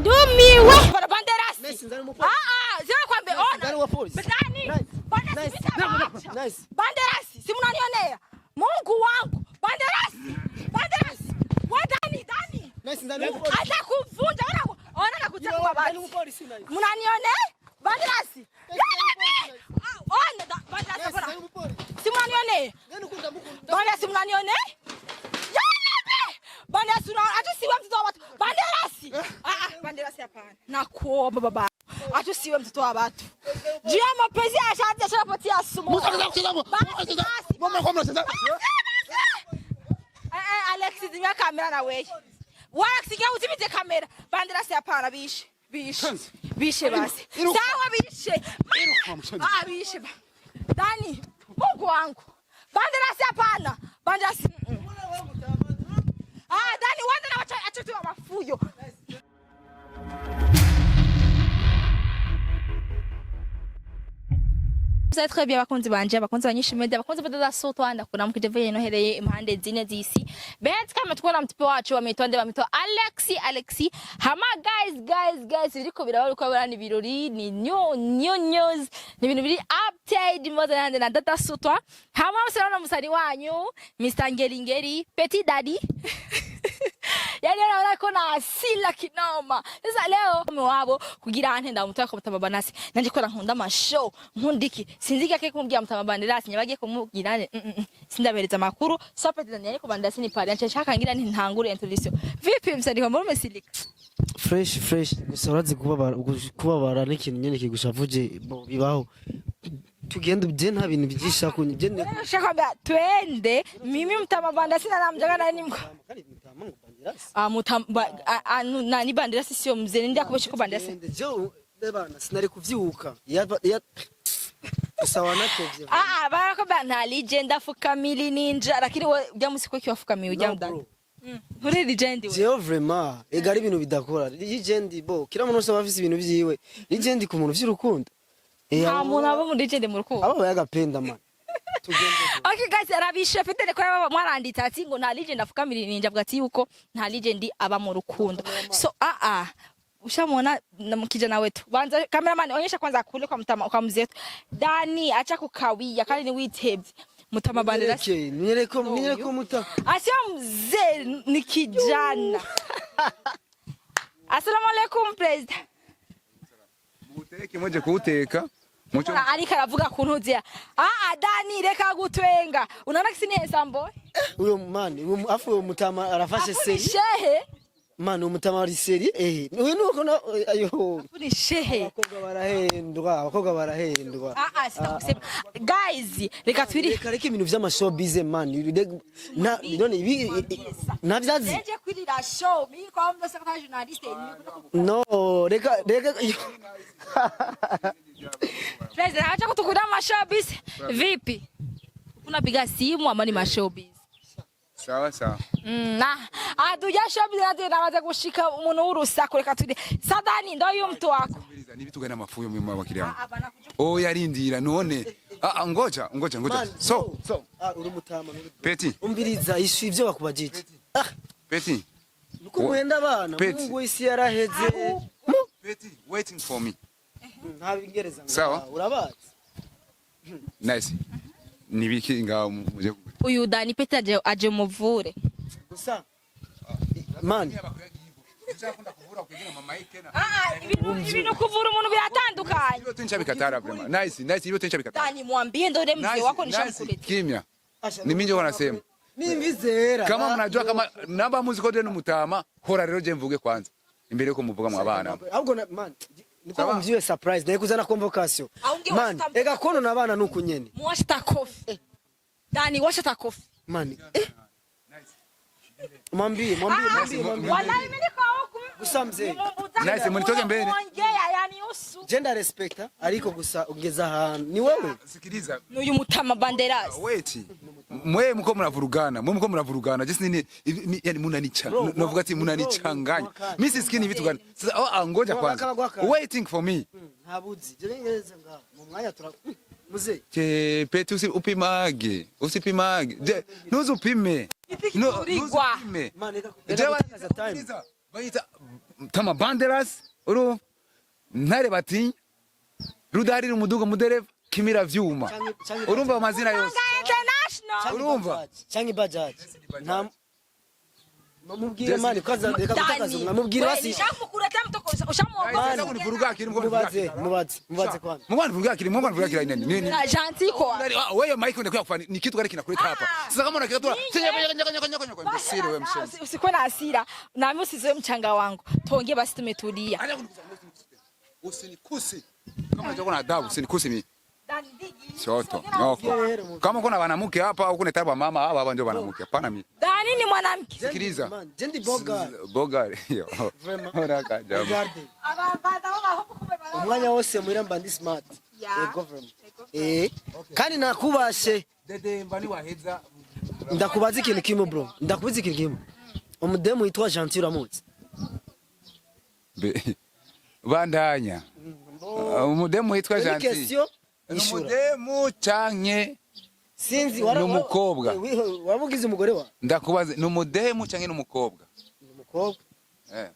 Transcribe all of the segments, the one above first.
Ndumiwe. Banderasi. Nice, nzari umupolisi. Ah ah, zero kwambia Nice, ona. nzari umupolisi. Dani. Nice. Banderasi Nice. nitawaacha. Nice. Banderasi, si mnanionea. Mungu wangu. Banderasi. Banderasi. Wa Dani, Dani. Nice, nzari umupolisi. Atakuvunja. Ona ona nakutia kwa Nzari mabati. umupolisi, nice. Mnanionea? Banderasi. Yale. Ona Banderasi Nice, hapana. nzari umupolisi. Si mnanionea? Nani ukunda mukunda? Banderasi mnanionea? Yale. Banderasi unaona atusiwe mtoto wa watu. Banderasi. Ah ah, Banderasi hapana. Nakuomba baba. Atusiwe mtoto wa watu. Juu ya mapenzi ashaanza ashapatia sumu. Basi, basi. Eh, eh, Alex zimya kamera na wewe. Wala kusikia uzimite kamera. Banderasi hapana bishe. Bishe. Bishe basi. Sawa bishe. Ah bishe. Dani, Mungu wangu. Banderasi hapana. Banderasi. Ah Dani wanda na wacha acha tu mafuyo. Vous très bien bakunzi banje, abakunzi banyishe media, abakunzi badada sotwa ndakuna mukije inohereye impande zine z'isi. Benzi kama tukona mtipe wacu bamwitwa nde? Bamwitwa Alexi Alexi. Hama guys, guys, guys, biriko biraba uko birani birori ni new news, ni ibintu biri update mboza nande na dada sotwa. Hama musana musari wanyu Mr Ngeringeri Petit Daddy. Yani naona ko na asila kinoma. Sasa leo mume wabo kugira ante ndamutaka ko mutama banasi. Nanje ko nkunda amashow, nkunda iki. Sinzi gake kumubwira mutama banderasi nyabagiye kumubwira nte sindabereza amakuru. So petit Daniel ko banderasi ni pari. Nce nshaka ngira nti ntangure introduction. Vipi msani kwa mbona umesilika? Fresh fresh, gusa urazi kubabara, kubabara n'ikintu nyene kigushavuje bo bibaho. Tugende je, nta bintu byinshi kunye je. Nshaka kwambia twende mimi mutama banderasi na namjaga nani mko. Ah mutama nani banderasi sio mzee ndi akubesha ko banderasi. Je bana sinari kuvyuka gusa wanatevye. Ah ah, barakwambia nta legend afukamili ninja, lakini we ujya musi ko kiwafukamili ujya No, mudani. bro. Nturi legend we. Jewe vraiment ega ari ibintu bidakora legend bo kila muntu wese aba afise ibintu vyiwe legend ku muntu vy'urukundo. Nta muntu aba mu legend mu rukundo. Abo bayagapenda man, tugende. Okay guys, arabishe fite ko yaba mwaranditse ati ngo nta legend afukamili ninja, avuga ati yuko nta legend aba mu rukundo. So ah ah ushamwona na mkijana wetu. Banza cameraman onyesha kwanza kule kwa mtama kwa mzee wetu. Dani acha kukawia kandi ni witebye. Mutama bandera. Nyereke nyereke nyereke muta. Asio mzee ni kijana. Assalamu alaikum president. Muteke mweje kuwuteka muco. Ariko aravuga ku ntuzia. Ah ah Dani reka gutwenga. Unaona kisi ni ensambo? Uyo man uyo afu uyo mutama arafashe Afu ni seri. shehe. Man uyo mutama ari seri uyu nuko na ayo. Afu ni shehe. Abakobwa barahendwa, abakobwa barahendwa. Ah ah sitakusema. Guys, reka twiri. Reka reka ibintu vy'amashowbiz man na none ibi navyazi. Neje kwirira show, mimi kwa mdo sekretari journaliste ni No, reka reka. President, acha kutukuna mashowbiz. Vipi? Unapiga simu ama ni mashowbiz? Sawa sawa. Na aduja showbiz na nawaza gushika umuntu w'urusaku reka twiri. Sadani ndo uyu mtu wako. Umviriza, nibitugana amafuyo mu mabakiri yangu. Ah bana kuja. Oh yarindira none. Ah ah, ngoja ngoja ngoja. Man, So so ah uri mutama. Peti Umviriza ishu ivyo bakubajije. Ah Peti nuko muhenda abana. Peti. Mungu isi yaraheze. Peti waiting for me. Nta bingereza ngo Sawa. urabazi. Nice. Nibiki ngaho muje. Uyu Dani Pete aje aje muvure. Gusa man Ah ah ibintu kuvura umuntu biratandukanye. Ibyo tuncha bikatara vraiment. Nice nice, ibyo tuncha bikatara. Dani mwambie ndo ule mzee Nice, wako nice. nishamkuletea. Kimya. Ni minjo wanasema. Nimvi zera. Kama mnajua kama namba muziko denu mutama hora rero je mvuge kwanza. Imbere yuko muvuga mu abana. Ahubwo man niko Sawa. mvyiwe surprise naye kuzana convocation. Aunge Man wastam- ega kono nabana nuko nyene. Mwasha takofi. Dani washa takofi. Man mwambie mwambie mwambie mwambie. Wallahi mimi niko huku. Gusa mzee. Nice, munitoke mbele. Ongea yani usu. Gender respect ariko gusa ungeza ahantu ni wewe. Sikiliza. N'uyu mutama banderas. Wait. Mwe mko mnavurugana, mwe mko mnavurugana. Just nini yani munanicha. Bro, Navuga ati bro, munanichanganya. bro, Mimi sisikini vitu gani. Sasa oh, ah, ngoja Bro, kwanza. waka. Waiting for me. Ntabuzi je ngereza ngaho mu mwanya tura mzee. Che Peti usi upimage. Usipimage. Je, nuzupime. Igiti kiturirwa. Nuzupime. Man reka Je gutakaza time. bayita Tama Banderas, urumva, Ntare batinya, Rudarira umuduga mudereva, Kimira vyuma. Urumva amazina yose. International. Urumva? Canke bajaji nta mubwire mani kaza reka gutakaza umwanya mubwire basi. Sasa kunivuruga akili mko. Mubaze, mubaze, mubaze kwanza. Mungu anivuruga akili, Mungu anivuruga akili nini? Nini? Gentil kwa. Wewe mike unakuwa kufanya ni kitu gani kinakuleta hapa? Sasa kama unakitua nyaka nyaka nyaka nyaka nyaka imbesiri wewe mshenzi. Usikuwe na hasira. Na mimi usizoe mchanga wangu. Tuongee basi tumetulia. Acha kunikusa, usinikuse. Kama unajua kuna adabu usinikuse mimi. Shoto. Nyoko. Kama kuna wanamke hapa au kuna tabu mama hapa hapa ndio wanamke. Hapana mimi. Dani ni mwanamke. Sikiliza. Man, jendi boga. Boga. Yo. Vraiment. Ora kajabu. Regarde. Umwanya wose muhira mba ndi smart. Yego vraiment. Kandi nakubashe. Dede mbani waheza. Ndakubaza ikintu kimwe bro, ndakubaza ikintu kimwe. Umudemu witwa Gentil uramuzi? Bandanya. Umudemu witwa Ni Gentil. question ishura. Umudemu canke Sinzi Ni umukobwa. Wamugize umugore wa? Ndakubaza, ni umudemu canke ni umukobwa? Ni umukobwa. Eh.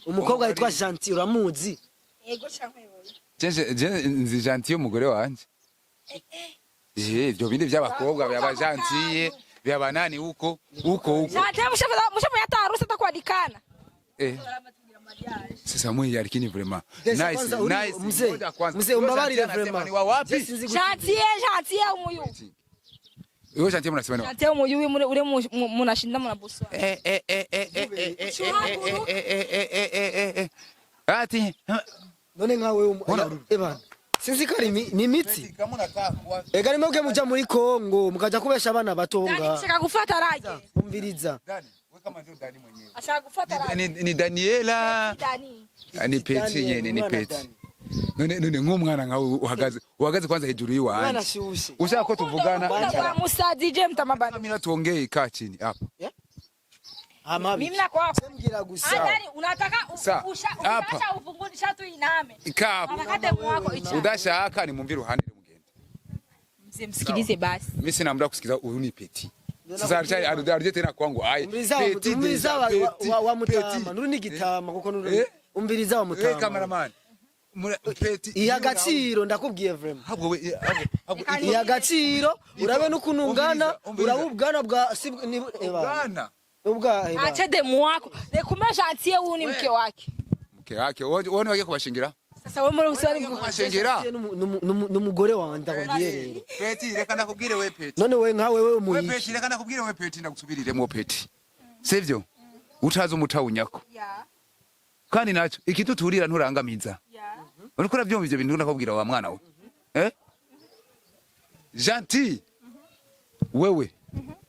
Umukobwa witwa Gentil uramuzi? Yego cyangwa yego. Je nzi Gentil umugore wanje. Je, ibyo bindi by'abakobwa byaba Gentil, byaba nani uko uko uko. Gentil mshafa hata harusi atakualikana. Eh. Sasa mwe yarikini vraiment. Desa Nice, kwanza uri nice. mzee. Ngoja kwanza. Mzee Huyo umbabarire Gentil anasema vraiment. ni wa wapi? Je sinzi Gentil, Gentil umuyu. Huyo Gentil mnasema ni wa Gentil umuyu ule munashinda munabuswa. Eh eh eh eh eh eh eh eh eh eh eh eh eh eh eh. Ati None nkawe Ona. ebana. Sinzi ko ari ni imitsi. kama unataka kuwa Ega ni mwebwe muja muri Kongo mukaja kubesha abana bato Dani nga. ashaka gufata rage. Umviriza. Dani, wewe kama ndio Dani mwenyewe. Ashaka gufata rage. Ni Daniela. Dani. Ah, ni Peti Daniel, nyene ni umwana Peti. Dani. None nk'umwana nkawe uhagaze kwanza hejuru Umwana yiwanje. ashushe. Ushaka ko tuvugana? Kwa Musa DJ mtamabana. Mimi na tuongee, kaa chini hapa. Hama. Mimi na kwako. Mbwira gusa. Dani unataka Sa, usha hapa. ukisha ufunguni shatu iname. Kaa hapa. Unakate mwako icha. Udashaka ni mumvire ruhande mugende. Mzee msikilize basi. Mimi sina muda kusikiza uyu ni Peti. Sasa arije tena kwangu. Ai. Umviriza Peti umviriza deja, wa, Peti, wa, wa mutama. Peti. Nuri ni gitama kuko nuri. Eh? Umviriza wa Eh mutama. cameraman. Peti. Iha agaciro ndakubwiye vraiment. Habwo we habwo Iha agaciro urabe n'ukuntu ungana, Umviriza. urabe ubwana bwa si ni eba. Bwana. Ubwa eba. Ache demu wako. Nekume Gentil huyu ni mke wake. Mke wake. Wowe wagiye kubashingira? Sasa wewe mbona uswali Kubashingira? N'umugore wanjye ndakubwiye rero. Peti reka ndakubwire we Peti. None we nkawe wewe We muyi. Peti reka ndakubwire we Peti ndagusubiriremo Peti. Sivyo? Utazi umutawunyako. Ya. Kandi naco ikituturira nturangamiza. Ya. Uriko uravyumva ivyo bintu ndakubwira wa mwana we. Eh? Gentil. Wewe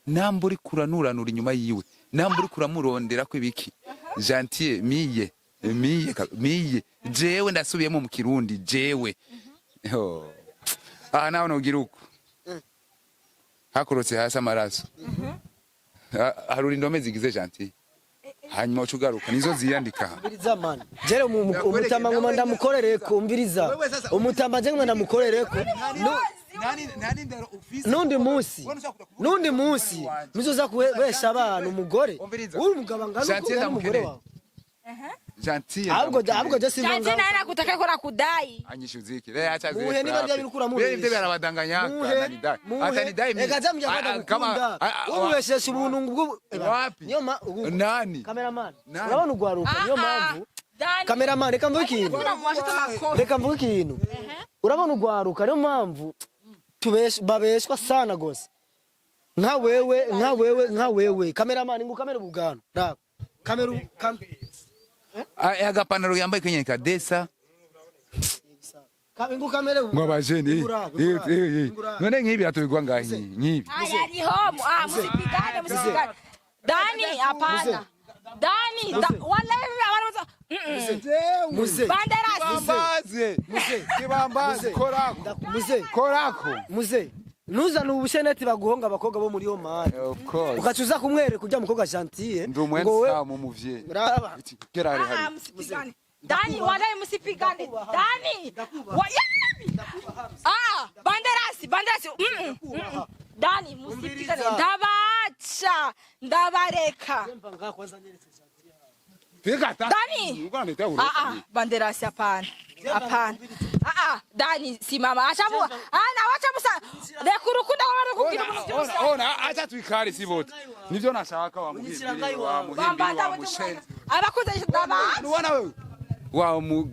namba uri kuranuranura inyuma yiwe, namba uri kuramurondera ko ibiki. Gentil miye miye miye jewe ndasubiyemo mu Kirundi jewe. Oh. Ah nawe nogira uko. Hakorotse hasi amaraso. Harura indome zigize Gentil. Hanyuma uca ugaruka nizo ziyandika. Umviriza man. Jere umutama ngoma ndamukorereko umviriza. Wewe sasa- Umutama je ngoma ndamukorereko. Nani nani ndaro ufise Nundi munsi. Nundi munsi. Muzoza kubesha abantu umugore. Umviriza. Uri umugabo angana uko Gentil ungana umugore ndamukeneye. wawe. Gentil. Ahubwo ahubwo je simva Gentil ngaho. naye nakutaka ko nakudai. Anyishuziki. Rero acha zile. Muhe niba rya bintu ukura Rero ivyo barabadanganya. Muhe, muhe. Atanidai mimi. Ega jamya kwenda gukunda. Ububeshesha ubuntu ubwo Wapi? Niyo ma ubu- Nani? Cameraman. Nani? Urabona ugwaruka niyo mpamvu. Dani. Cameraman reka mvuge ikintu. Reka mvuge ikintu. Urabona ugwaruka niyo mpamvu babeshwa sana gose. Nka wewe, nka wewe, nka wewe. Cameraman ngo kamera ubugano. Raba. Kamera kam Agapantaro yambaye kenye kadesa. Ngo kamera Ngo abajeni. Ingura, ingura, ingura. None nk'ibi atubigwa ngahi nk'ibi. Aya ni home. Ah, msipigane, msipigane. Dani hapana. Dani, wallahi abantu Muze. Banderas. Kibambaze. Kibambaze korako. Muze. Korako. Muze. Ntuzane ubusheneti baguhonga abakobwa bo muri Oman. Of course. Ugaca uza kumwereka ujya mukobwa gentille. Ndi umwensa mu muvyeyi. Raba. Gera hari Ah, hari. msipigane. Dani, wallahi msipigane. Dani. Wa yabi. Ah, Banderas, Banderas. Dani, msipigane. Ndabacha. Ndabareka. Reka ta. Dani. Uko unaniletea urofa. Ah ah, Banderasi, hapana. Hapana. Ah ah, Dani simama. Acha bu. Ah na wacha musa. Reka urukundo rw'abantu kugira Ona, umuntu ona, ona, acha tuikare si bote. Nivyo nashaka wa muhimbiri, wa muhimbiri, wa mushenzi. Abakuze ndaba. Unaona wewe? Wa mu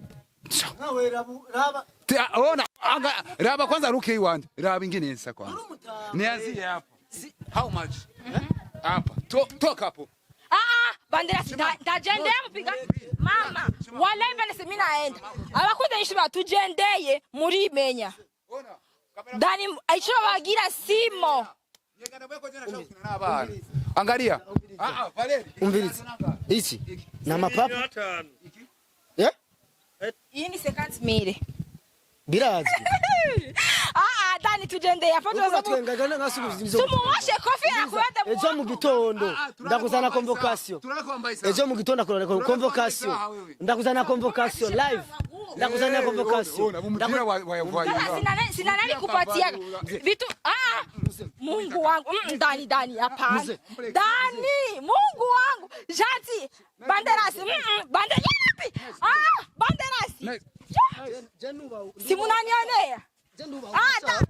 Nawe rabu raba. Ona, anga, raba kwanza ruke iwanje. Raba ingine nsa kwanza. Nianzie hapo. How much? Hapa. Toka hapo. Ah ah, Banderasi, ndajendeye mupiga. Mama, wallahi Banderasi mimi naenda. Abakuze ishima tujendeye muri menya. Ona. Dani ico bagira simo. Angalia. Ah ah, Valeri. Umviriza. Iki ni amapapa. Eh? Iyi ni 50 mille. Birazwi. Ah ah, Dani tujendeye. Afa tuza. Twengaga ngasubiza ibyo. Tumuwashe kofi akuende. Ejo mu gitondo ndakuzana convocation. Ejo mu gitondo ndakuzana convocation. Ndakuzana convocation live. Ndakuzana convocation. Umupira wa Sasa sina nani kupatia vitu. Ah, Mungu wangu. Dani, Dani, hapana. Dani, Mungu wangu. Jati Banderasi. Banderasi. Ah, Banderasi. Si munanionea. Ah, da.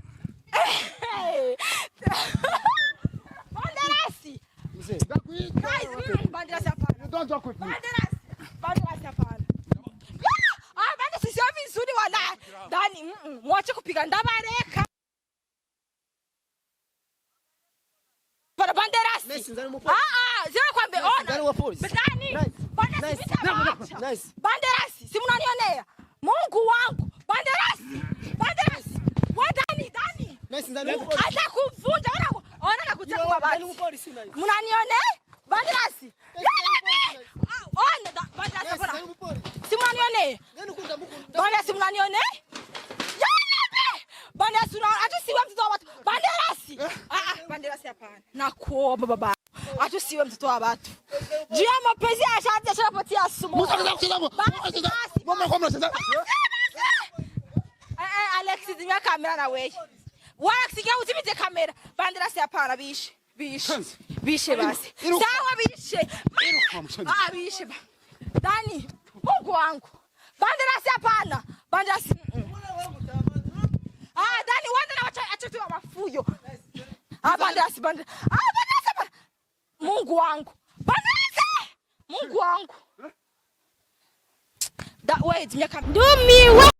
Banderasi. Guys, Banderasi hapana. Don't talk with me. Banderasi. Banderasi hapana. Ah, Banderasi sio vizuri wala. Dani, mwache kupiga ndabareka. Para Banderasi. Messi, nzani umupolisi. Ah ah, sio kwambe ona. Nzani wa polisi. Dani. Nice. Banderasi Nice. vita. Nice. Banderasi, si mnanionea. Mungu wangu. Banderasi. Banderasi. Wa Dani, Dani. Nice, nzani umupolisi. Acha kuvunja, ona ona nakutia kwa Nzani mabati. umupolisi nice. Mnanionea? Banderasi. Ah, ona Banderasi Nice, hapana. nzani umupolisi. Si mnanionea? Nani ukunda mukunda. Banderasi mnanionea? Yanabe! Banderasi unaona atusiwe mtoto wa watu. Banderasi. Ah ah, Banderasi hapana. Nakuomba baba. Atusiwe mtoto wa watu. Juu ya mapenzi ashaanza ashapatia sumu. Basi, basi. Eh eh, Alex zimya kamera na wewe. Wala kusikia uzimite kamera. Banderasi hapana bishe. Bishe. Bishe basi. Sawa bishe. Ah bishe. Dani, Mungu wangu. Banderasi hapana. Banderasi. Ah, Dani wanda na wacha acha tu mafuyo. Ah, Banderasi, Banderasi. Ah, Banderasi hapana. Mungu wangu. Banderasi! Mungu wangu. Da wait, zimya kamera. Ndumiwe.